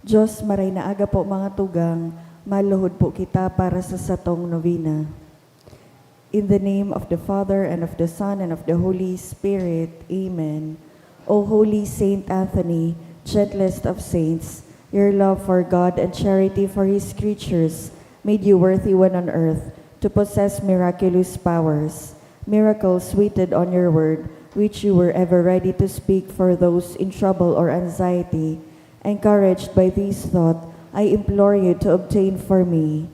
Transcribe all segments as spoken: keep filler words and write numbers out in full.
Diyos, maray na aga po, mga tugang, maluhod po kita para sa satong novena. In the name of the Father, and of the Son, and of the Holy Spirit. Amen. O Holy Saint Anthony, gentlest of saints, your love for God and charity for His creatures made you worthy one on earth to possess miraculous powers. Miracles waited on your word, which you were ever ready to speak for those in trouble or anxiety. Encouraged by this thought, I implore you to obtain for me.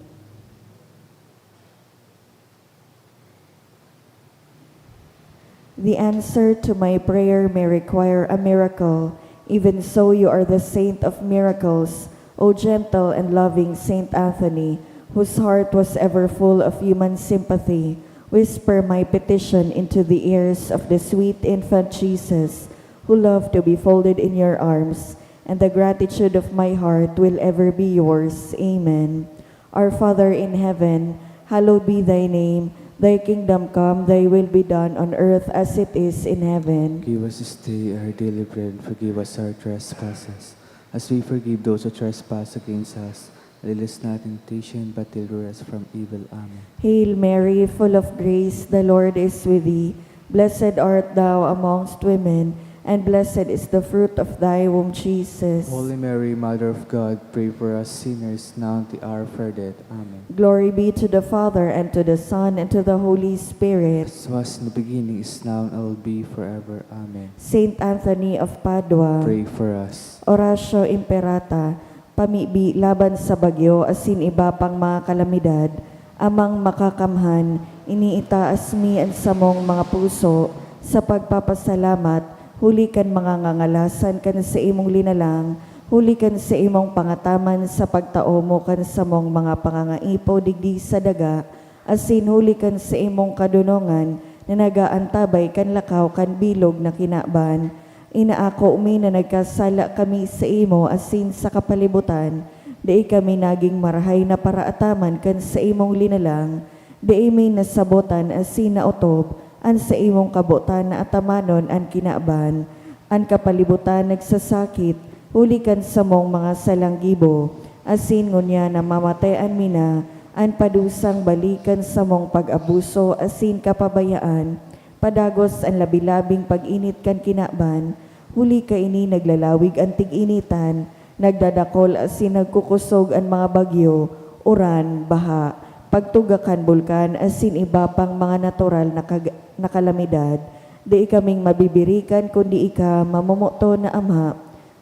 The answer to my prayer may require a miracle. Even so, you are the saint of miracles, O gentle and loving Saint Anthony, whose heart was ever full of human sympathy. Whisper my petition into the ears of the sweet infant Jesus, who loved to be folded in your arms, and the gratitude of my heart will ever be yours. Amen. Our Father in heaven, hallowed be thy name. Thy kingdom come, thy will be done on earth as it is in heaven. Give us this day our daily bread, and forgive us our trespasses, as we forgive those who trespass against us. Lead us not in temptation, but deliver us from evil. Amen. Hail Mary, full of grace, the Lord is with thee. Blessed art thou amongst women, and blessed is the fruit of thy womb, Jesus. Holy Mary, Mother of God, pray for us sinners, now and at the hour of our death. Amen. Glory be to the Father, and to the Son, and to the Holy Spirit. As was in the beginning, is now, and will be forever. Amen. Saint Anthony of Padua. Pray for us. Oratio Imperata, pamibi laban sa bagyo asin iba pang mga kalamidad, Amang Makakamhan, iniitaas mi an samong mga puso sa pagpapasalamat huli kan mga ngangalasan kan saimong linalang, huli kan saimong pangataman sa pagtao mo kan samong mga pangangaipo digdi sa daga, asin huli kan saimong kadonongan na nag-aantabay kan lakaw kan bilog na kinaban. Inaako mi na nagkasala kami saimo asin sa kapalibutan, dai kami nagin marahay na paraataman kan saimong linalang, dai mi nasabotan asin naotob an saimong kabotan na atamanon an kinaban. An kapalibutan nagsasakit huli kan samong mga salang gibo, asin ngunyan namamatean mi na an padusang bali kan samong pag-abuso asin kapabayaan. Padagos an labi-labing pag-init kan kinaban, huli kaini naglalawig an tig-initan, nagdadakol asin nagkukosog an mga bagyo, uran, baha, pagtuga kan bulkan asin iba pang mga natural na kag-, na kalamidad. Dai kaming mabibirikan kundi ika, mamomoton na Ama.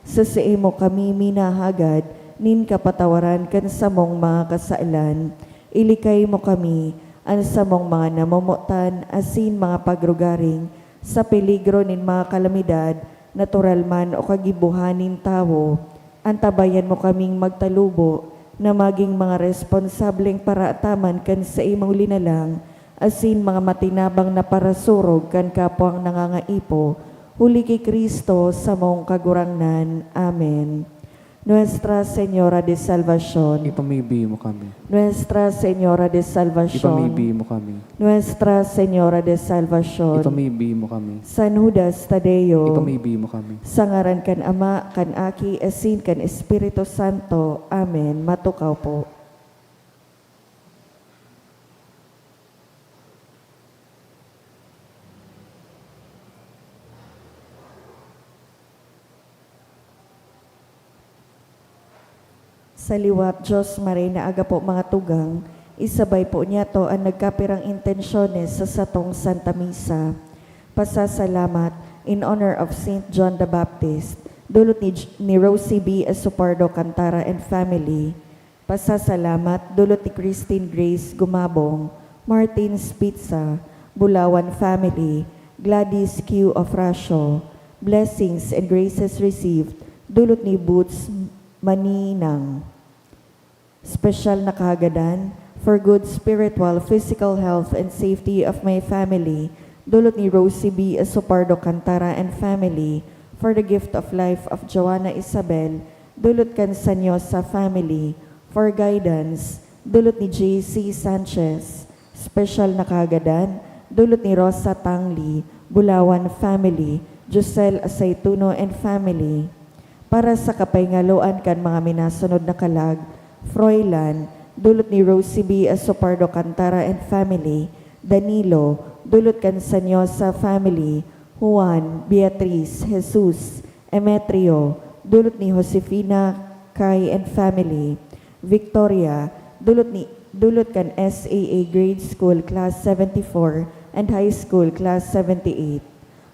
Sa saimo kami minahagad nin kapatawaran kan samong mga kasalan. Ilikay mo kami, an samong mga namomotan asin mga pagrugaring, sa peligro nin mga kalamidad, natural man o kagibohan nin tawo. Antabayan mo kaming magtalubo na magin mga responsableng paraataman kan saimong linalang, asin mga matinabang na parasurog kan kapwang nangangaipo, huli ki Cristo, samong Kagurangnan. Amen. Nuestra Señora de Salvacion. Ipamibi mo kami. Nuestra Señora de Salvacion. Ipamibi mo kami. Nuestra Señora de Salvacion. Ipamibi mo kami. San Judas Tadeo. Ipamibi mo kami. Sa ngaran kan Ama, kan Aki, asin kan Espiritu Santo. Amen. Matukaw po. Sa liwat, Diyos, maray na aga po, mga tugang, isabay po niyato an nagkapirang intensyones sa satong Santa Misa. Pasasalamat, in honor of Saint John the Baptist, dulot ni J-, ni Rosie B. Esopardo Cantara and family. Pasasalamat, dulot ni Christine Grace Gumabong, Martin Spitza, Bulawan family, Gladys Q. Ofracio. Blessings and graces received, dulot ni Boots Maninang. Special na kahagadan, for good spiritual, physical health and safety of my family, dulot ni Rosie B. Esopardo Cantara and family, for the gift of life of Joanna Isabel, dulot kan Sanyosa family, for guidance, dulot ni J C Sanchez. Special na kahagadan, dulot ni Rosa Tangli, Bulawan family, Josel Aceituno and family. Para sa kapahingaloan kan mga minasunod na kalag, Froilan, dulot ni Rosie B Asopardo Cantara and family, Danilo, dulot kan Sanyosa family, Juan, Beatriz, Jesus, Emetrio, dulot ni Josefina Kai and family, Victoria, dulot ni, dulot kan S A A Grade School Class seventy-four and High School Class seventy-eight.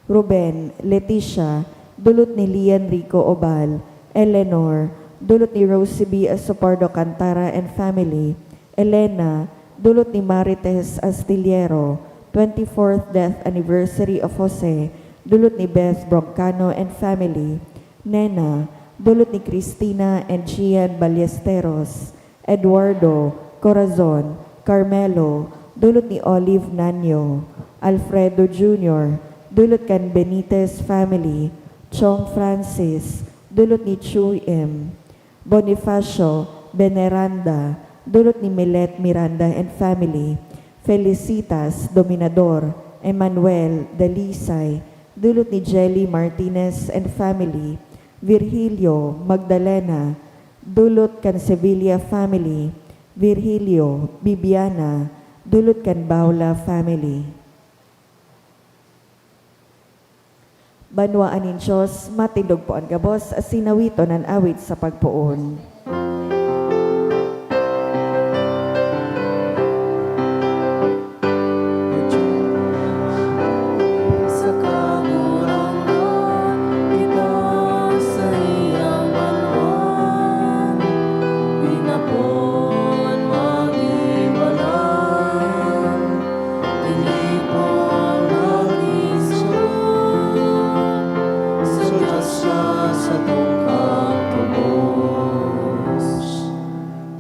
Ruben, Leticia, dulot ni Lian Rico Obal, Eleanor, dulot ni Rosie B Asopardo Cantara and family, Elena, dulot ni Marites Astillero, twenty-fourth death anniversary of Jose, dulot ni Beth Broncano and family, Nena, dulot ni Cristina and Gian Ballesteros, Eduardo, Corazon, Carmelo, dulot ni Olive Nanyo, Alfredo Junior, dulot kan Benitez family, Chong Francis, dulot ni Chuy M, Bonifacio, Veneranda, dulot ni Milet Miranda and family, Felicitas, Dominador, Emmanuel, Dalisay, dulot ni Jelly Martinez and family, Virgilio, Magdalena, dulot kan Sevilla family, Virgilio, Bibiana, dulot kan Baula family. Banwaan nin Dios, matindog po an gabos, asin awiton an awit sa pagpoon. Sa Kagurangnan, kita sa iyang banwaan, pinapon magibalang, tinipon mag-isog, sa Diyos sa satong kang tubos.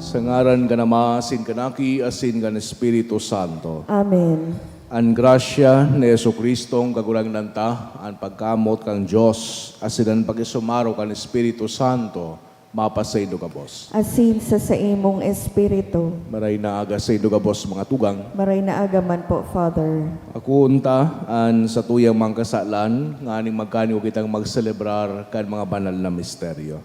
Sa ngaran kan Ama, asin kan Aki, asin kan Espiritu Santo. Amen. An grasya ni Jesu-Cristong Kagurangnan ta, an pagkamoot kan Dios, asin an pakisumaro kan Espiritu Santo, mapasaindo gabos. Asin sa saimong espiritu. Maray na aga saindo gabos, mga tugang. Maray na aga man po, Father. Akoon ta an satuyang mga kasalan, nganing magkaniyo kitang magselebrar kan mga banal na misteryo.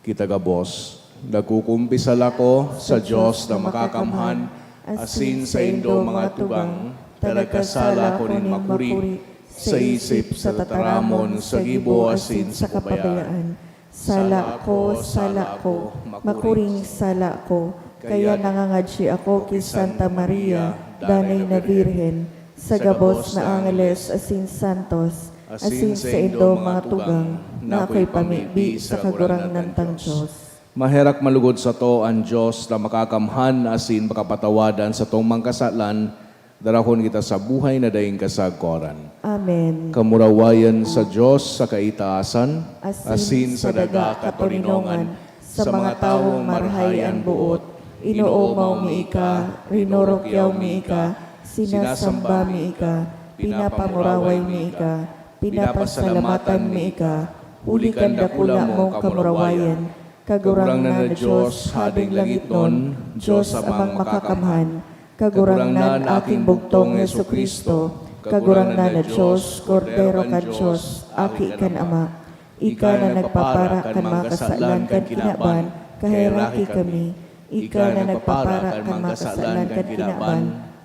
Kita gabos, nagkukumpisal ako sa Dios na makakamhan, asin saindo, mga tugang, ta nagkasala ako nin makuri, sa isip, sa tataramon, sa gibo, asin sa kapabayaan. Sala ko, sala ko, makuring sala ko, kaya nangangadyi ako ki Santa Maria, Danay na Birhen, sa gabos na angeles asin santos, asin saindo, mga tugang, na ako'y pamibi sa Kagurangnan tang Dios. Maherak man lugod sato an Dios na makakamhan asin makapatawad an satong mga kasalan, darahon kita sa buhay na daing kasagkoran. Amen. Kamurawayan sa Dios sa kaitaasan, asin sa daga katoninongan, sa mga tawong marahay an boot, inoomaw mi ika, rinurukyaw mi ika, sinasamba mi ika, pinapamuraway mi ika, pinapasalamatan mi ika, huli kan dakula mong kamurawayan, Kagurangnan na Dios, Hading langitnon, Dios Amang Makakamhan, Kagurangnan, Aking Bugtong Jesu-Cristo, Kagurangnan na Dios, Kordero kan Dios, Aki kan Ama. Ika na nagpapara kan mga kasalan kan kinaban, kaheraki kami. Ika na nagpapara kan mga kasalan kan kinaban,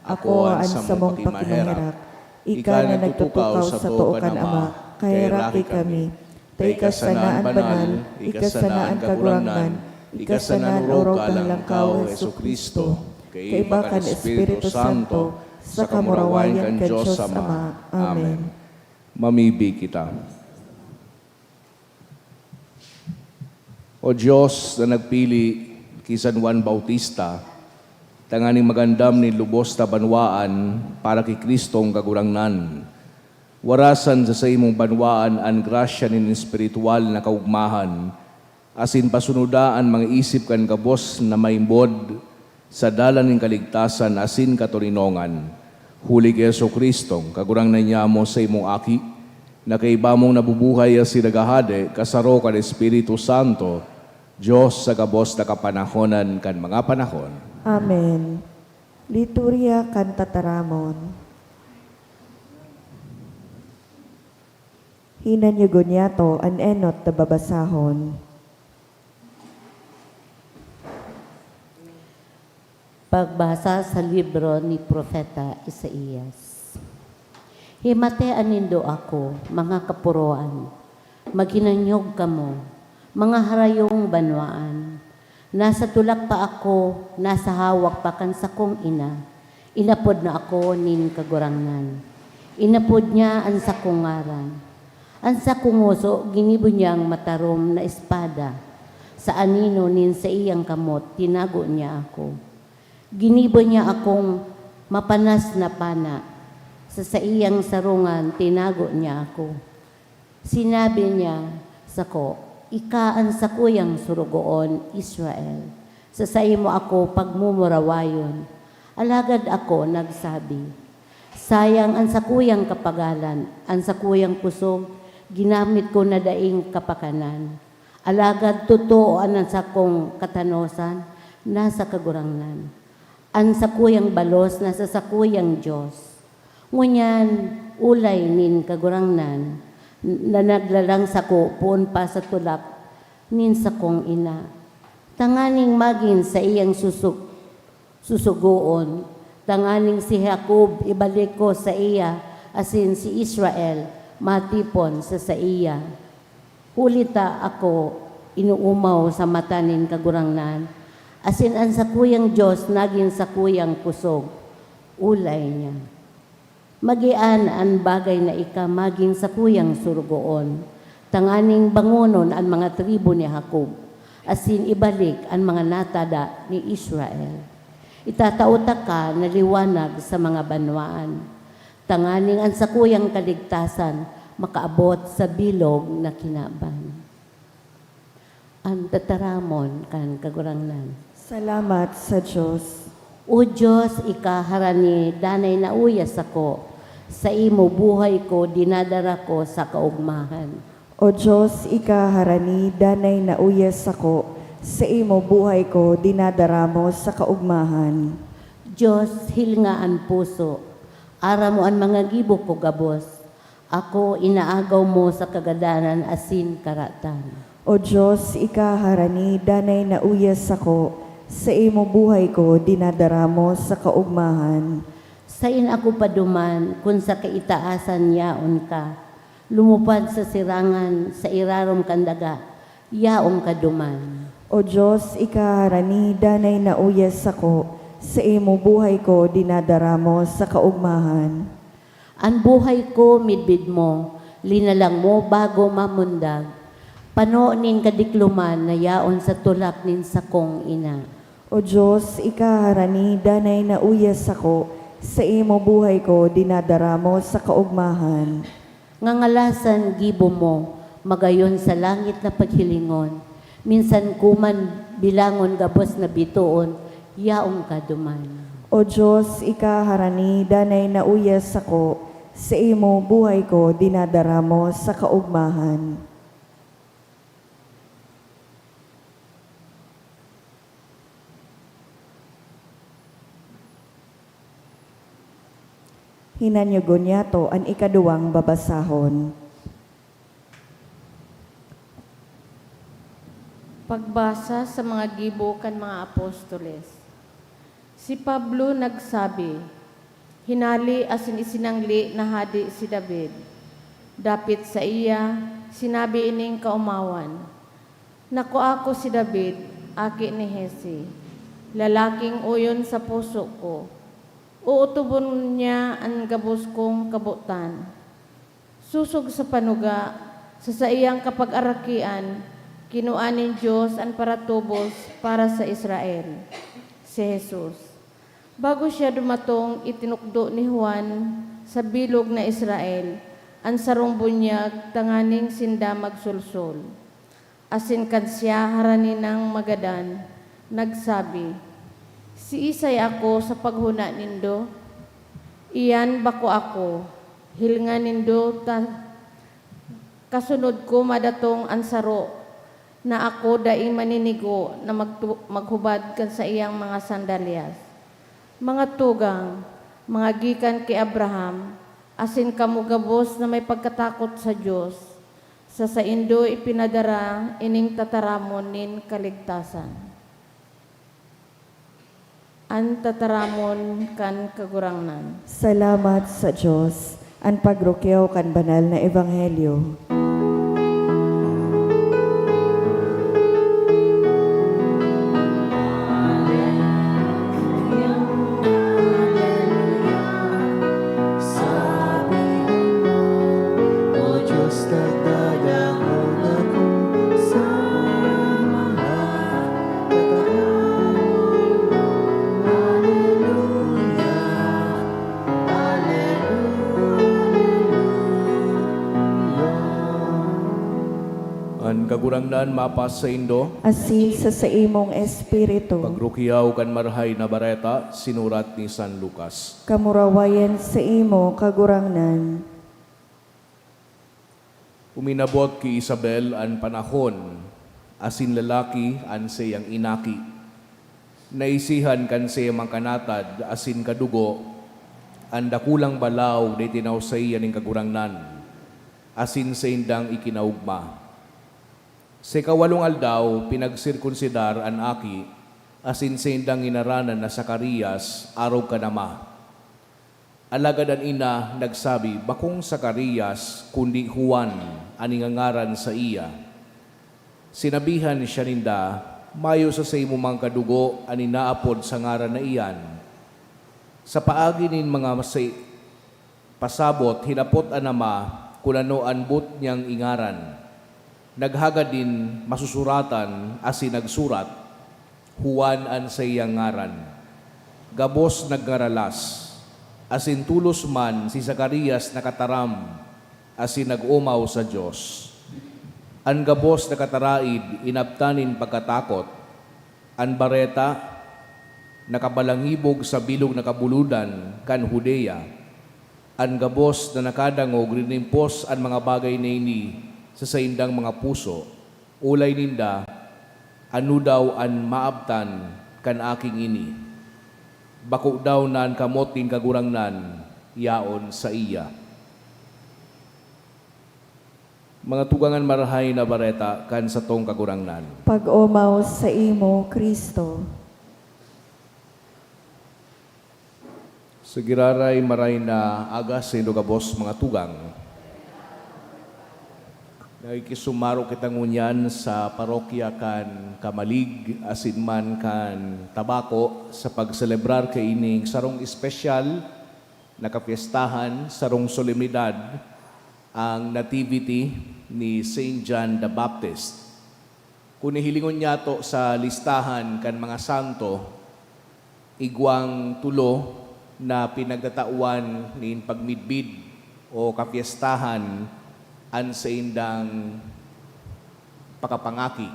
akoa an samong pakimaherak. Ika na nagtutukaw sa too kan Ama, kaheraki kami. Ta ika sana an banal, ika sana an kagurangnan, ika sana an orog kan langkaw, Jesu-Cristo. Kaiba kan Espiritu Santo, sa kamurawayan kan Dios Ama. Amen. Mamibi kita. O Dios na nagpili ki San Juan Bautista, tanganing magandam nin lubos na banwaan para ki Cristong Kagurangnan, warasan sa saimong banwaan an grasya nin espiritual na kaogmahan, asin pasunoda an mga isip kan gabos na maimbod sa dalan nin kaligtasan asin katoninongan. Huli ki Jesu-Cristo, Kagurangnan nyamo, saimong Aki, na kaiba mong nabubuhay asin naghahade kasaro kan Espiritu Santo, Dios sa gabos na kapanahonan kan mga panahon. Amen. Liturya kan Tataramon. Hinanyugon niyato an enot na babasahon. Pagbasa sa libro ni Propeta Isaias. Himatea nindo ako, mga kapuroan, maghinanyog kamo, mga harayong banwaan. Nasa tulak pa ako, nasa hawak pa kan sakong ina, inapod na ako nin Kagurangnan. Inapod niya an sakong ngaran. An sakong ngoso ginibo niyang matarom na espada. Sa anino nin saiyang kamot tinago niya ako. Ginibo niya akong mapanas na pana. Sa saiyang sarungan tinago niya ako. Sinabi niya sako, "Ika an sakuyang sorogoon, Israel. Sa saimo ako pagmumurawayon." Alagad ako nagsabi, "Sayang an sakuyang kapagalan, an sakuyang kusog, ginamit ko na daing kapakanan. Alagad totoo an sakong katanosan nasa Kagurangnan. An sakuyang balos nasa sakuyang Dios." Ngunyan, olay nin Kagurangnan na naglalang sako poon pa sa tulak nin sakong ina, tanganing magin saiyang susog-, susugoon, tanganing si Jacob ibalik ko saiya, asin si Israel matipon sa saiya. Huli ta ako inoomaw sa mata nin Kagurangnan, asin an sakuyang Dios nagin sakuyang kusog, olay niya. Magian an bagay na ika magin sakuyang sorogoon, tanganing bangonon an mga tribu ni Jacob, asin ibalik an mga natada ni Israel. Itatao taka na liwanag sa mga banwaan, tanganing an sakuyang kaligtasan makaabot sa bilog na kinaban. An tataramon kan Kagurangnan. Salamat sa Dios. O Dios, ika harani danay na uya sako, saimo buhay ko dinadara ko sa kaogmahan. O Dios, ika harani danay na uya sako, saimo buhay ko dinadara mo sa kaogmahan. Dios, hilinga an puso, aram mo an mga gibo ko gabos. Ako, inaagaw mo sa kagadanan asin karatan. O Dios, ika harani danay na uya sako, saimo buhay ko dinadara mo sa kaogmahan. Sain ako paduman kun sa kaitaasan yaon ka, lumupad sa sirangan, sa irarom kan daga, yaon ka duman. O Dios, ika harani danay na uya sako, saimo buhay ko dinadara mo sa kaogmahan. An buhay ko midbid mo, linalang mo bago mamundag, pano nin kadikloman na yaon sa tulak nin sakong ina. O Dios, ika harani danay na uya sako, saimo buhay ko dinadara mo sa kaogmahan. Ngangalasan gibo mo, magayon sa langit na paghilingon, minsan ko man bilangon gabos na bitoon, yaon ka duman. O Dios, ika harani danay na uya sako, saimo buhay ko dinadara mo sa kaogmahan. Hinanyugon niyato an ikaduwang babasahon. Pagbasa sa mga gibo kan mga apostoles. Si Pablo nagsabi, "Hinali asin isinangli na hade si David. Dapit saiya, sinabi ining kaomawan, 'Nakua ko si David, aki ni Jesse, lalaking oyon sa puso ko. Ootobon niya an gabos kong kabotan.'" Sosog sa panuga, sa saiyang kapagarakian, kinua nin Dios an paratubos para sa Israel, si Jesus. Bago siya dumatong, itinukdo ni Juan sa bilog na Israel an sarong bunyag tanganing sinda magsolsol. Asin kan siya harani nang magadan, nagsabi, "Siisay ako sa paghona nindo? Iyan bako ako. Hilinga nindo ta kasunod ko madatong an saro na ako dai maninigo na magtu-, maghubad kan saiyang mga sandalyas. Mga tugang, mga gikan ki Abraham, asin kamo gabos na may pagkatakot sa Dios, Sa saindo ipinadara ining tataramon nin kaligtasan. An tataramon kan Kagurangnan. Salamat sa Dios. An pagrukyaw kan banal na ebanghelyo. Sabi mo, O Diyos, nagdadangog ako sa mga tataramon mo. Hallelujah, hallelujah. An Kagurangnan mapasaindo. Asin sa saimong espiritu. Pagrukyaw kan Marahay na Bareta, sinurat ni San Lucas. Kamurawayan saimo, Kagurangnan. Uminabot ki Isabel an panahon, asin lalaki an saiyang inaki. Naisihan kan saiyang mga kanatad asin kadugo an dakulang balaog na itinao saiya nin Kagurangnan, asin saindang ikinaogma. Sa ikawalong aldaw, pinagsirkunsidar an aki, asin saindang nginaranan na Zacarias, arog kan ama. Alagad an ina nagsabi, "Bakong Zacarias, kundi Juan an ingangaran saiya." Sinabihan siya ninda, "Mayo sa saimong mga kadugo an inaapod sa ngaran na iyan." Sa paagi nin mga masi-, pasabot, hinapot an ama kun ano an boot niyang ingaran. Naghagad nin masusuratan asin nagsurat, "Juan an saiyang ngaran." Gabos nagngaralas, asin tolos man si Zacarias nakataram asin nag-omaw sa Dios. An gabos nakataraid inabtan nin pagkatakot. An bareta nakabalangibog sa bilog na kabulodan kan Judea. An gabos na nakadangog rinimpos an mga bagay na ini sa saindang mga puso, olay ninda, "Ano daw an maabtan kan aking ini? Bako daw na an kamot nin Kagurangnan yaon saiya?" Mga tugang, an Marahay na Bareta kan satong Kagurangnan. Pag-omaw saimo, Cristo. Sa giraray maray na aga saindo gabos, mga tugang. Nakikisumaro kita ngunyan sa parokya kan Camalig, asin man kan Tabaco, sa pagselebrar kaining sarong espesyal na kapyestahan, sarong solemnidad, ang Nativity ni Saint John the Baptist. Kun hihilingon nyato sa listahan kan mga santo, igwang tulo na pinagtatawan nin pagmidbid o kapyestahan an saindang pakapangaki.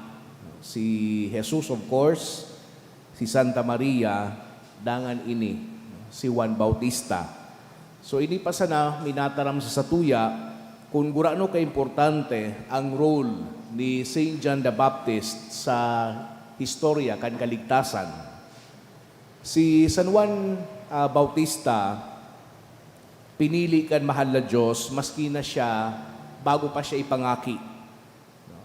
Si Jesus, of course, si Santa Maria, dangan ini, si Juan Bautista. So, ini pa sana minataram sa satuya kun gurano kaimportante ang role ni Saint John the Baptist sa historya kan kaligtasan. Si San Juan, ah, Bautista, pinili kan Mahal na Dios maski na siya, bago pa siya ipangaki. No?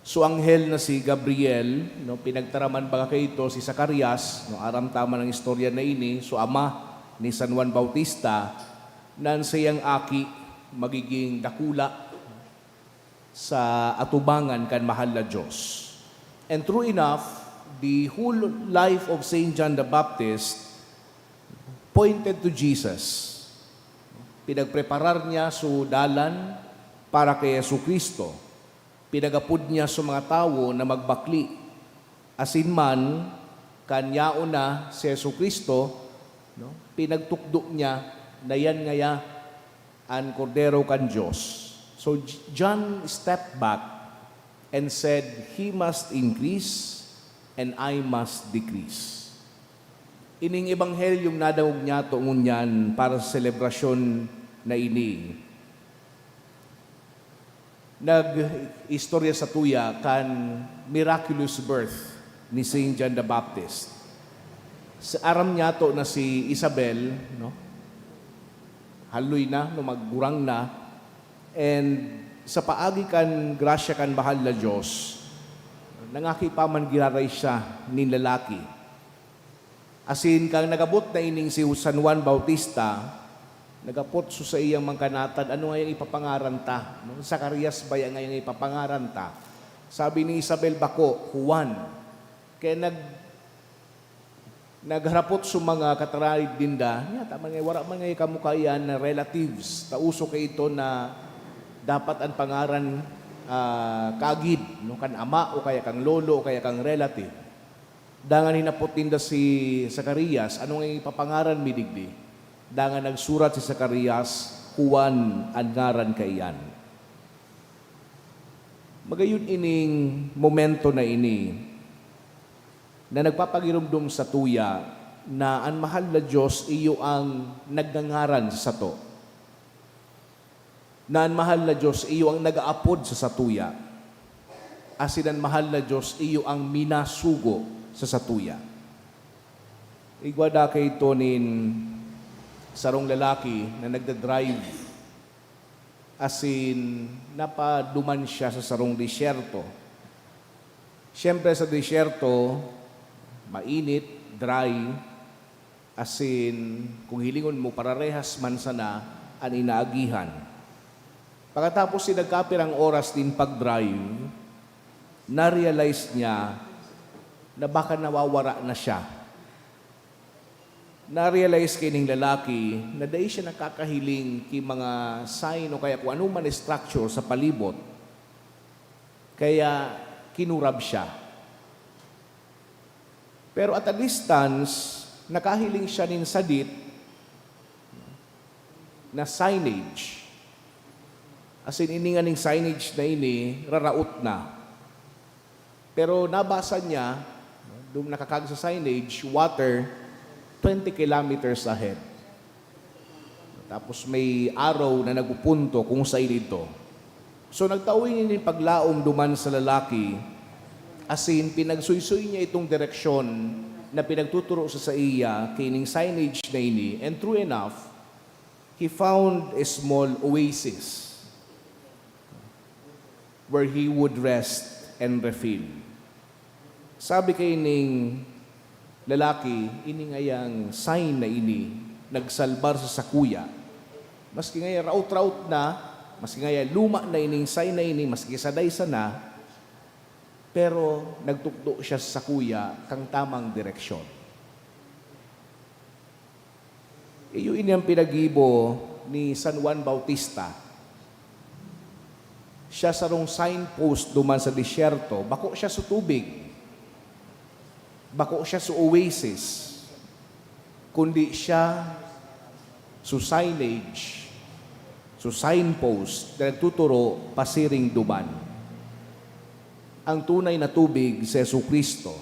So, anghel na si Gabriel, no, pinagtaraman baga kaito si Zacarias, no, aram ta man ang istorya na ini, so, ama ni San Juan Bautista, na an saiyang aki magiging dakula sa atubangan kan Mahal na Dios. And true enough, the whole life of Saint John the Baptist pointed to Jesus. Pinagpreparar niya so dalan para kay Jesu-Cristo. Pinagapod niya so mga tawo na magbakle. Asin man, kan yaon na si Jesu-Cristo, no, pinagtukdo niya na yan ngaya an Kordero kan Dios. So, J-, John stepped back and said, "He must increase and I must decrease." Ining ebanghelyong nadangog niyato ngunyan para sa selebrasyon na ini, nag-istorya satuya kan miraculous birth ni Saint John the Baptist. Sa aram niyato na si Isabel, no? Haloy na, no, maggurang na, and Sa paagi kan grasya kan Mahal na Dios, nangaki pa man giraray siya nin lalaki. Asin kan nagabot na ining si San Juan Bautista, nagapot so saiyang mangkanatad, "Ano ngayang ipapangaran ta? No? Zacarias baya ngayang ipapangaran ta?" Sabi ni Isabel, "Bako, Juan." Kaya nag-, nagharapot so mga kataraid ninda, "Nyata man ngay, wara man ngay kamo kaiyan na relatives, ta uso kay ito na dapat an pangaran, ah, kaagid, no, kan ama o kaya kan lolo o kaya kan relative." Dangan hinapot ninda si Zacarias, "Ano nga ipapangaran mi digdi?" Dangan nagsurat si Zacarias, "Juan an ngaran kaiyan." Magayon ining momento na ini na nagpapagiromdom sa tuya na an Mahal na Dios iyo ang nagngangaran sa sato. Na an Mahal na Dios iyo ang nag-aapod sa satuya, asin an Mahal na Dios iyo ang minasugo sa satuya. Igwa da kaito nin sarong lalaki na nagda-drive, asin napaduman siya sa sarong disyerto. Siyempre, sa disyerto, mainit, dry, asin, kung hilingon mo, pararehas man sana an inaagihan. Pakatapos si nagkapirang oras nin pag-drive, na-realize niya na baka nawawara na siya. Na-realize kaining lalaki na dai siya nakakahiling ki mga sign o kaya kung ano man na structure sa palibot. Kaya kinurab siya. Pero at a distance, nakahiling siya nin sadit na signage. As in, ini nganing signage na ini, raraot na. Pero nabasa niya, doon nakakag sa signage, "Water, twenty kilometers ahead." Tapos may arrow na nagpupunto kung sain idto. So, nagtao ini nin paglaom duman sa lalaki, asin pinagsuysoy niya itong direksyon na pinagtuturo sa saiya kaining signage na ini. And true enough, he found a small oasis where he would rest and refill. Sabi kaining lalaki, "Ini ngayang sign na ini nagsalbar sa sakuya. Maski ngaya raot-raot na, maski ngaya luma na ining sign na ini, maski sadaysa na, pero nagtukdo siya sa sakuya kan tamang direksyon." Iyo ini an pinaggibo ni San Juan Bautista. Siya sarong signpost duman sa disyerto. Bako siya sa tubig. Bako siya sa oasis. Kundi siya sa signage, sa signpost na nagtuturo pasiring duman. Ang tunay na tubig si Jesu-Cristo.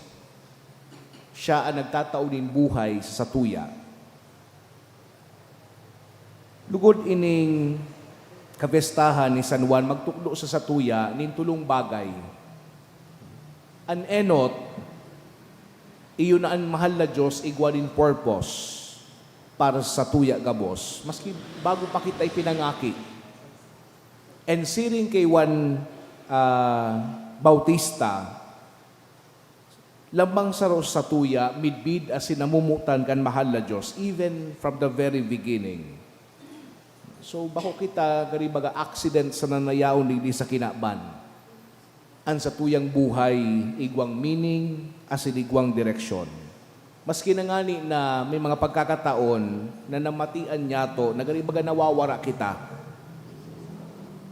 Siya an nagtatao nin buhay sa satuya. Lugod ining kapyestahan ni San Juan magtukdo sa satuya nin tolong bagay. An enot, iyo na an Mahal na Dios igwa nin purpose para sa satuya gabos, maski bago pa kita ipinangaki. And siring kay Juan, ah, Bautista, lambang saro sa satuya, midbid asin namomotan kan Mahal na Dios, even from the very beginning. So, bako kita, gari baga, accident sana nayaon digdi sa kinaban. An satuyang buhay, igwang meaning, asin igwang direksyon. Maski na ngani na may mga pagkakataon na namatian nyato na gari baga nawawara kita.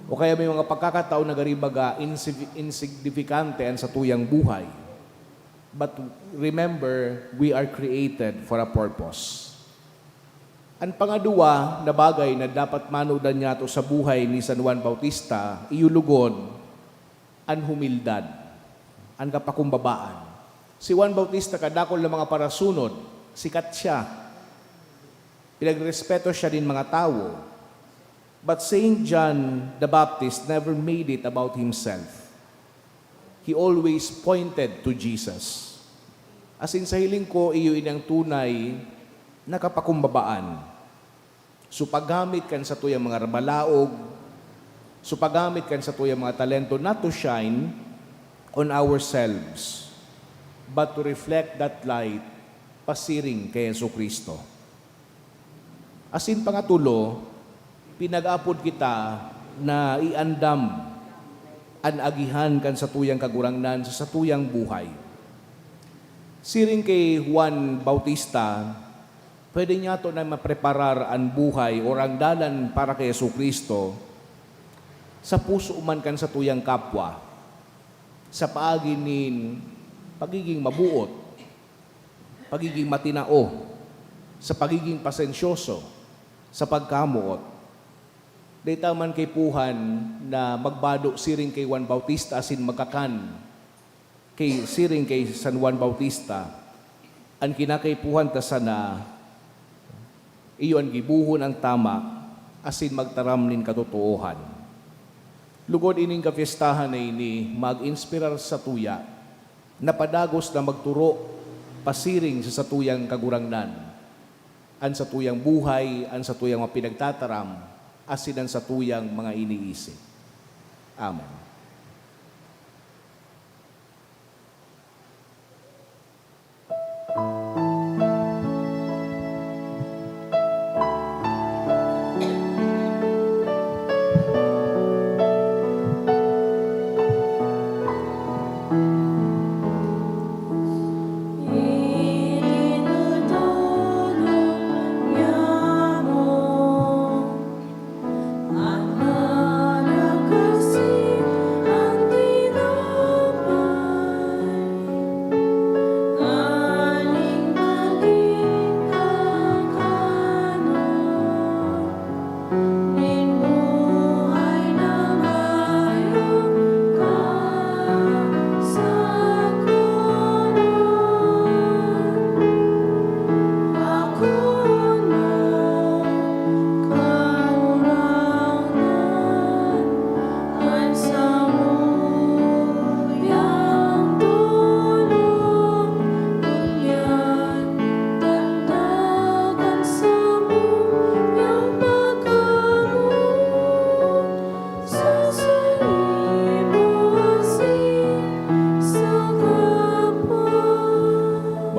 O kaya may mga pagkakataon na gari baga insi-, insignifikante an satuyang buhay. But remember, we are created for a purpose. An pangaduwa na bagay na dapat manodan nyato sa buhay ni San Juan Bautista, iyo lugod, an humildad, an kapakumbabaan. Si Juan Bautista, kadakul na mga parasunod, sikat siya. Pinagrespeto siya nin mga tawo. But Saint John the Baptist never made it about himself. He always pointed to Jesus. As in, sa hiling ko, iyo ini ang tunay na kapakumbabaan. So, paggamit kan satuyang mga balaog, So, paggamit kan satuyang mga talento, not to shine on ourselves, but to reflect that light pasiring kay Jesu-Cristo. Asin pangatulo, pinag-apod kita na iandam an agihan kan satuyang Kagurangnan sa satuyang buhay. Siring kay Juan Bautista, pwede niyato na mapreparar an buhay or an dalan para kay Jesu-Cristo sa puso man kan satuyang kapwa, sa paagi nin pagiging mabuot, pagiging matinao, sa pagiging pasensyoso, sa pagkamoot. Dai ta man kaipuhan na magbado siring kay Juan Bautista asin magkakan kay, siring kay San Juan Bautista, an kinakaipuhan ta sana, iyo an gibohon an tama asin magtaram nin katotoohan. Lugod ining kapyestahan na ini mag-inspirar satuya na padagos na magturo pasiring sa satuyang Kagurangnan, an satuyang buhay, an satuyang mga pinagtataram, asin an satuyang mga iniisip. Amen.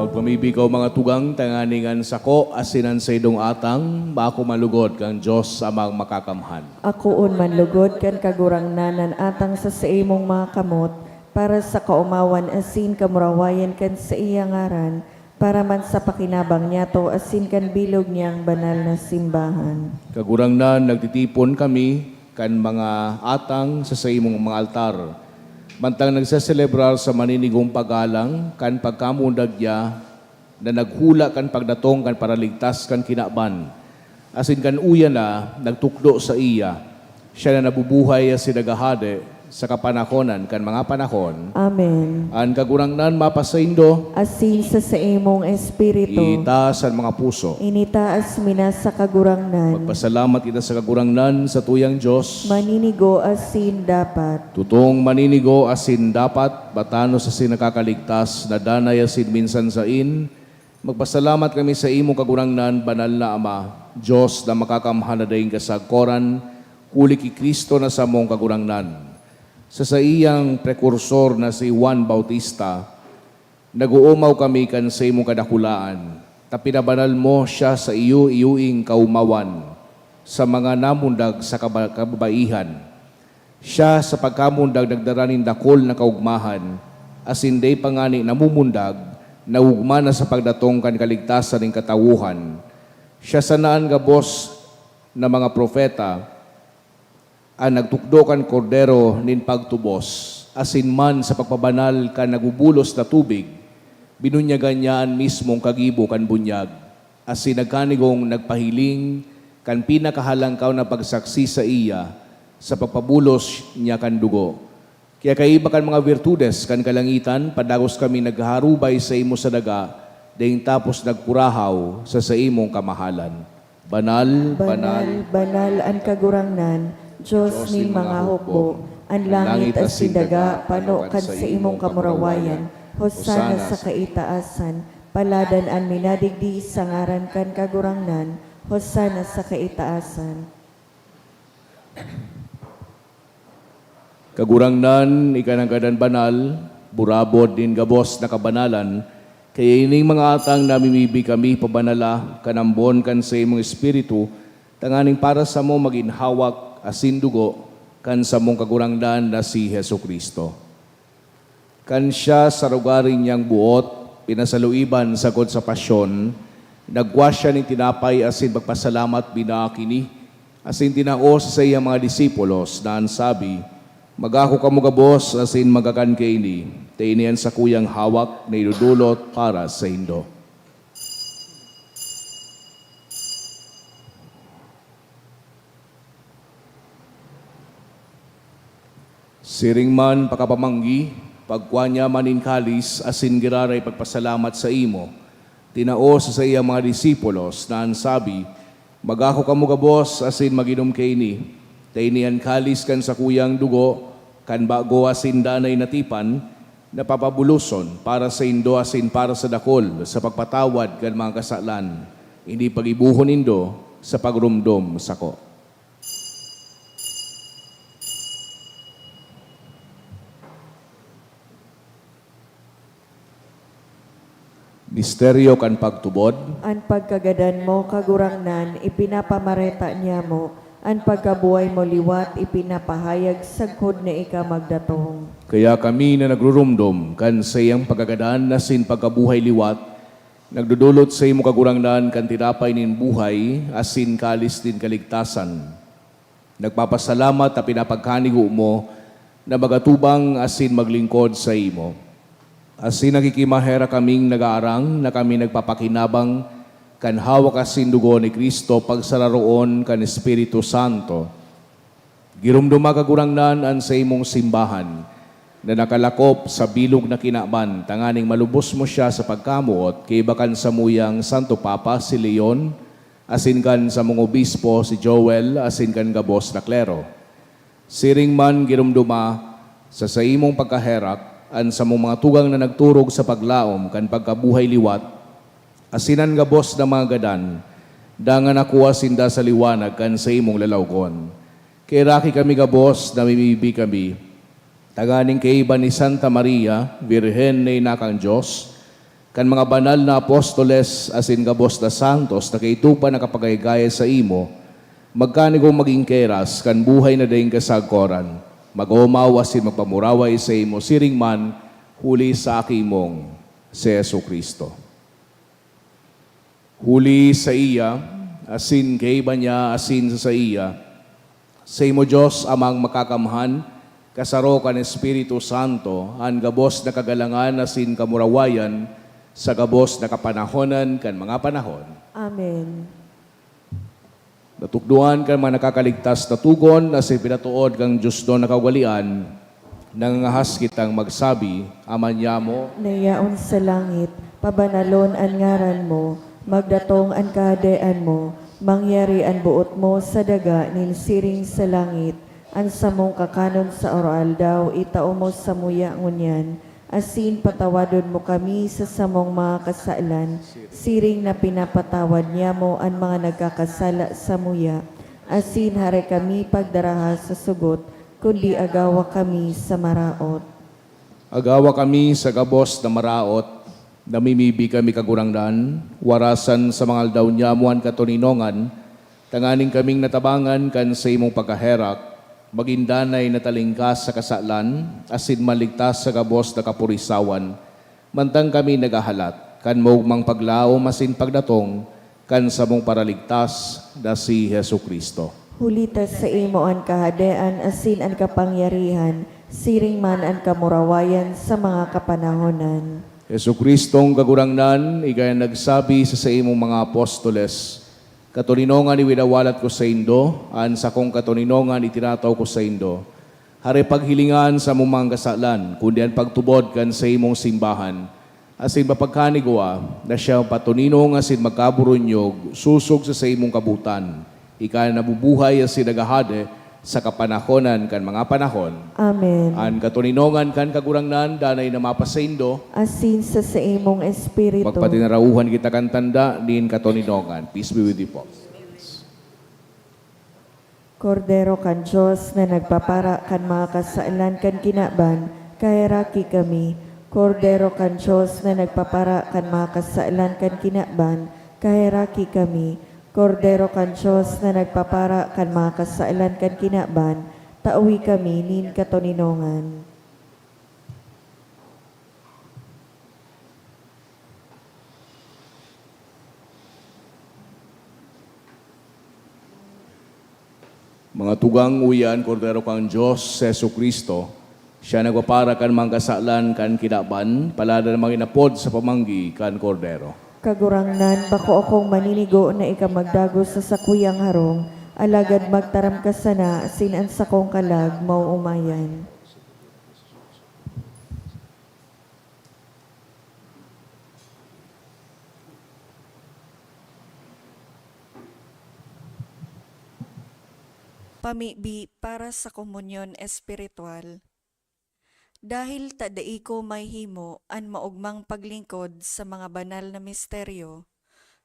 Magpamibi kaw, mga tugang, tanganing an sako asin an saindong atang bako malugod kan Dios Amang Makakamhan. Akoon man lugod kan Kagurangnan an atang sa saimong mga kamot, para sa kaomawan asin kamurawayan kan saiya ngaran, para man sa pakinabang niyato asin kan bilog niyang banal na simbahan. Kagurangnan, nagtitipon kami kan mga atang sa saimong mga altar, mantang nagseselebrar sa maninigong paggalang kan pagkamundag niya na naghula kan pagdatong kan Paraligtas kan kinaban, asin kan uya na nagtukdo saiya. Siya na nabubuhay asin naghahade sa kapanahonan kan mga panahon. Amen. An Kagurangnan mapasaindo. Asin sa saimong espiritu. Itaas an mga puso. Initaas mi na sa Kagurangnan. Magpasalamat kita sa Kagurangnan, satuyang Dios. Maninigo asin dapat. Tutong maninigo asin dapat, batanos asin nakakaligtas, na danay asin minsan sain, magpasalamat kami sa imo, Kagurangnan, Banal na Ama, Dios na makakamhan na daing kasagkoran, huli ki Cristo na samong Kagurangnan. Sa saiyang prekursor na si Juan Bautista, nag-oomaw kami kan saimong kadakulaan, ta pinabanal mo siya sa iyo-iyoing kaomawan sa mga namundag sa kaba-, kababaihan. Siya sa pagkamundag nagdara nin dakul na kaogmahan, asin dai pa ngani namumundag, naogma na sa pagdatong kan kaligtasan nin katawohan. Siya sana an gabos na mga propeta, an nagtukdo kan Kordero nin pagtubos, asin man sa pagpabanal kan nagbubulos na tubig, binunyagan niya an mismong kagibo kan bunyag, asin nagkanigong nagpahiling kan pinakahalangkaw na pagsaksi saiya sa pagpabulos niya kan dugo. Kaya kaiba kan mga virtudes kan kalangitan, padagos kami naghaharubay saimo sa daga, daing tapos nagkurahaw sa saimong kamahalan. Banal, banal, banal an Kagurangnan, Dios nin mga hukbo. An langit asin daga pano kan saimong kamurawayan. Hosana sa kaitaasan. Paladan an minadigdi sa ngaran kan Kagurangnan. Hosana sa kaitaasan. Kagurangnan, ika nanggad an banal, burabod nin gabos na kabanalan, kaya ining mga atang namimibi kami pabanala kan ambon kan saimong Espiritu, tanganing para samo magin hawak asin dugo kan samong Kagurangnan na si Jesu-Cristo. Kan siya sa rogaring niyang buot pinasaluiban sagkod sa pasyon, nagwa siya nin tinapay asin pagpasalamat binaak ini, asin tinao sa saiyang mga disipulos na an sabi, "Mag-ako kamo gabos asin magkakan kaini, ta ini an sakuyang hawak na idodolot para saindo." Siring man pakapamanggi, pagkua niya man nin kalis asin giraray pagpasalamat saimo, tinao sa saiyang mga disipulos na an sabi, "Mag-ako kamo gabos asin mag-inom kaini, ta ini an kalis kan sakuyang dugo kan bago asin danay na tipan, na papabuloson para saindo asin para sa dakul sa pagpatawad kan mga kasalan. Ini paggibohon nindo sa pagromdom sako." Misteryo kan pagtubod. An pagkagadan mo, Kagurangnan, ipinapamareta niamo, an pagkabuhay mo liwat ipinapahayag sagkod na ika magdatong. Kaya kami na nagruromdom kan saiyang pagkagadan asin pagkabuhay liwat, nagdodolot saimo, Kagurangnan, kan tinapay nin buhay asin kalis nin kaligtasan. Nagpapasalamat ta pinapagkanigo mo na magatubang asin maglingkod saimo. Asin nakikimaherak kaming nagaarang na kami nagpapakinabang kan hawak asin dugo ni Cristo pagsararoon kan Espiritu Santo. Giromdoma, Kagurangnan, an saimong simbahan na nakalakop sa bilog na kinaban, tanganing malubos mo siya sa pagkamoot kaiba kan samuyang Santo Papa, si Leon, asin kan samong obispo, si Joel, asin kan gabos na klero. Siring man giromdoma sa saimong pagkaherak an samong mga tugang na nagturog sa paglaom kan pagkabuhay liwat, asin an gabos na mga gadan, dangan nakua sinda sa liwanag kan saimong lalawgon. Kaheraki kami gabos, namimibi kami, tanganing kaiba ni Santa Maria, Birhen na ina kan Dios, kan mga banal na apostoles asin gabos na santos na kaidto pa nakapagayagaya saimo, magkanigong magin keras kan buhay na daing kasagkoran, mag-omaw asin magpamuraway saimo siring man huli sa Aki mong si Jesu-Cristo. Huli saiya, asin kaiba niya, asin sa saiya, saimo, Dios Amang Makakamhan, kasaro kan Espiritu Santo, an gabos na kagalangan asin kamurawayan sa gabos na kapanahonan kan mga panahon. Amen. Natukdoan kan mga nakakaligtas na togon asin pinatood kan diosnon na kaugalean, nangangahas kitang magsabi, Ama niamo na yaon sa langit, pabanalon an ngaran mo, magdatong an kahadean mo, mangyari an boot mo sa daga nin siring sa langit. An samong kakanon sa aroaldaw itao mo samuya ngunyan, asin patawadon mo kami sa samong mga kasalan, siring na pinapatawad niamo an mga nagkakasala samuya, asin hare kami pagdaraha sa sugot, kundi agawa kami sa maraot. Agawa kami sa gabos na maraot, namimibi kami, Kagurangnan, warasan sa mga aldaw niamo an katoninongan, tanganing kaming natabangan kan saimong pagkaherak, magin danay na talingkas sa kasalan, asin maligtas sa gabos na kapurisawan, mantang kami naghahalat kan maogmang paglaom asin pagdatong kan samong Paraligtas na si Jesu-Cristo. Huli ta saimo an kahadean asin an kapangyarihan, siring man an kamurawayan sa mga kapanahonan. Jesu-Cristong Kagurangnan, igwa an nagsabi sa saimong mga apostoles, "Katoninongan iwinawalat ko saindo, an sakong katoninongan itinataw ko saindo." Hare paghilinga an samong mga kasalan, kundi an pagtubod kan saimong simbahan, asin mapagkanigwa na siya patoninong asin magkaburunyog sosog sa saimong kabotan. Ika na nabubuhay asin naghahade sa kapanahonan kan mga panahon. Amen. An katoninongan kan Kagurangnan danay na mapasaindo. Asin sa saimong espiritu. Magpatinarauhan kita kan tanda nin katoninongan. Peace be with you po. Kordero kan Dios na nagpapara kan mga kasalan kan kinaban, kaheraki kami. Kordero kan Dios na nagpapara kan mga kasalan kan kinaban, kaheraki kami. Kordero kan Dios na nagpapara kan mga kasalan kan kinaban, tawi kami nin katoninongan. Mga tugang, uya an Kordero kan Dios, si Jesu-Cristo. Siya nagpapara kan mga kasalan kan kinaban, paladan na manginapod sa pamanggi kan Kordero. Kagurangnan, bako akong maninigo na ika magdagos sa sakuyang harong, alagad magtaram ka sana asin an sakong kalag maoomayan. Pamibi para sa komunyon espiritual. Dahil ta dai ko mahihimo an maogmang paglingkod sa mga banal na misteryo,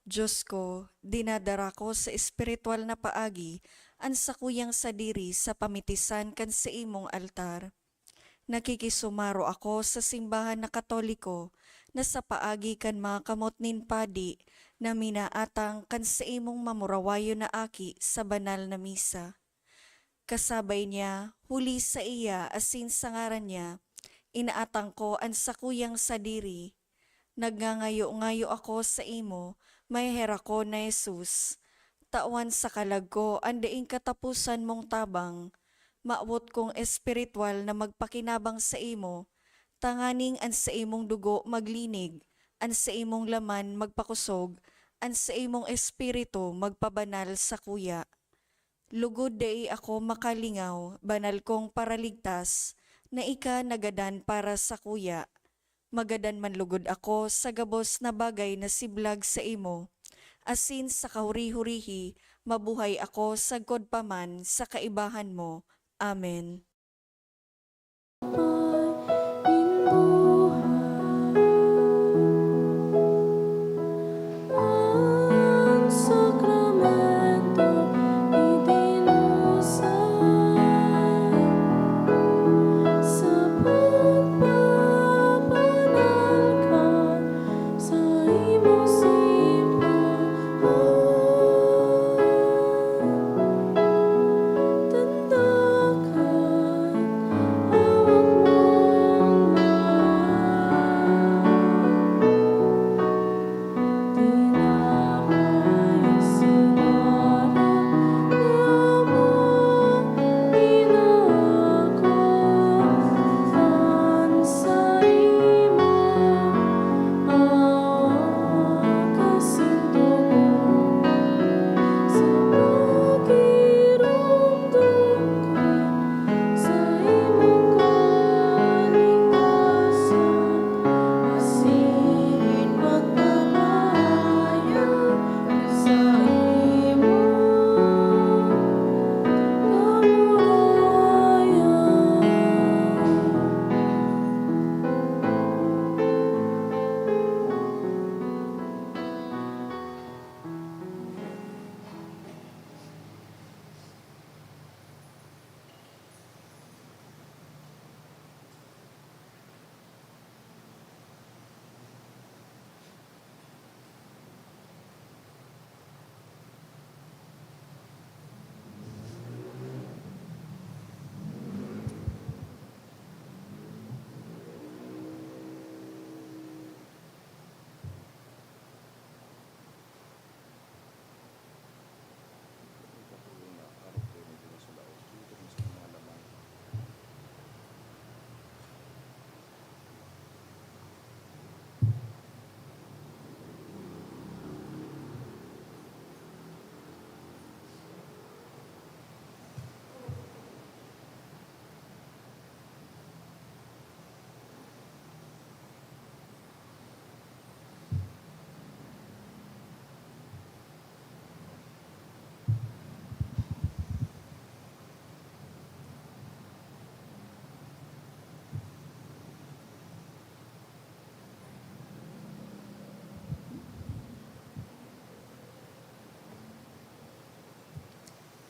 Dios ko, dinadara ko sa espiritual na paagi an sakuyang sadiri sa pamitisan kan saimong altar. Nakikisumaro ako sa simbahan na Katoliko na sa paagi kan mga kamot nin padi na minaatang kan saimong mamurawayon na aki sa banal na misa. Kasabay niya, huli saiya asin sa ngaran niya, inaatang ko an sakuyang sadiri. Nagngangayo-ngayo ako saimo, maheherak ko na Jesus. Tawan sa kalag ko an daing kataposan mong tabang. Mawot kong espiritual na magpakinabang saimo, tanganing an saimong dugo maglinig, an saimong laman magpakosog, an saimong espiritu magpabanal sakuya. Lugod dai ako makalingaw, banal kong Paraligtas, na ika nagadan para sakuya. Magadan man lugod ako sa gabos na bagay na siblag saimo, asin sa kahuri-hurihi mabuhay ako sagkod pa man sa kaibahan mo. Amen. An sakramento itinusay sa pagpapanal kan saimong simbahan. Tanda kan hawak mo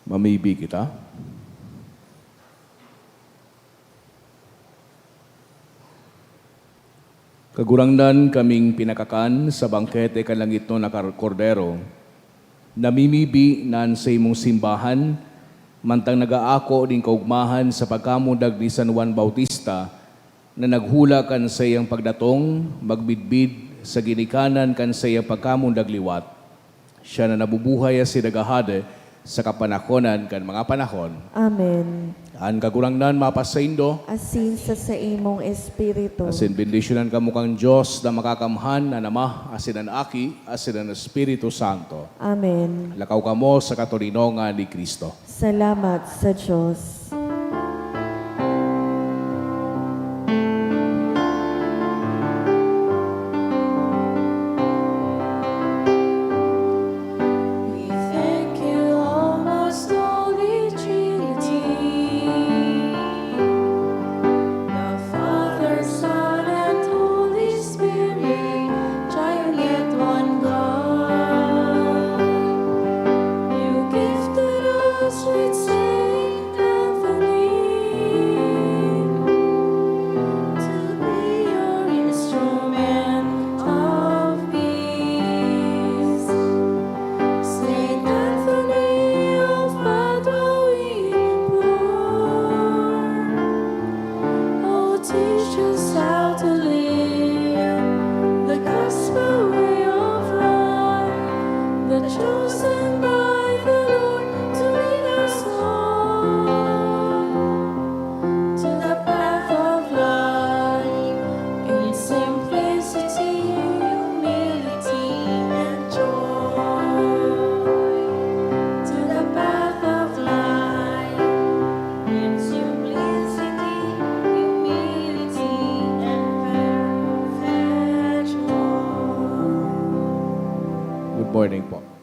Mamibi kita. Kagurangnan, kaming pinakakan sa bangkete kan langitnon na kar-, Kordero, namimibi na an saimong simbahan, mantang nag-aako nin kaogmahan sa pagkamundag ni San Juan Bautista, na naghula kan saiyang pagdatong, magmidbid sa ginikanan kan saiyang pagkamundag liwat. Siya na nabubuhay asin naghahade sa kapanakonan kan mga panahon. Amen. An Kagurangnan mapasaindo. Asin sa saimong espiritu. Asin bendisyonan kamo kan Dios na makakamhan, an Ama, asin an Aki, asin an Espiritu Santo. Amen. Lakaw kamo sa katoninongan ni Cristo. Salamat sa Dios. We thank you, O most holy Trinity, the Father, Son, and Holy Spirit, Triune yet one God. You gifted us with Saint Anthony to be your instrument of peace. Saint Anthony of Padua, we implore, oh, teach us how to live the gospel way of life, the chosen by the Lord to lead us all to the path of life in simplicity, humility, and joy. To the path of life in simplicity, humility, and perfect joy. Good morning po.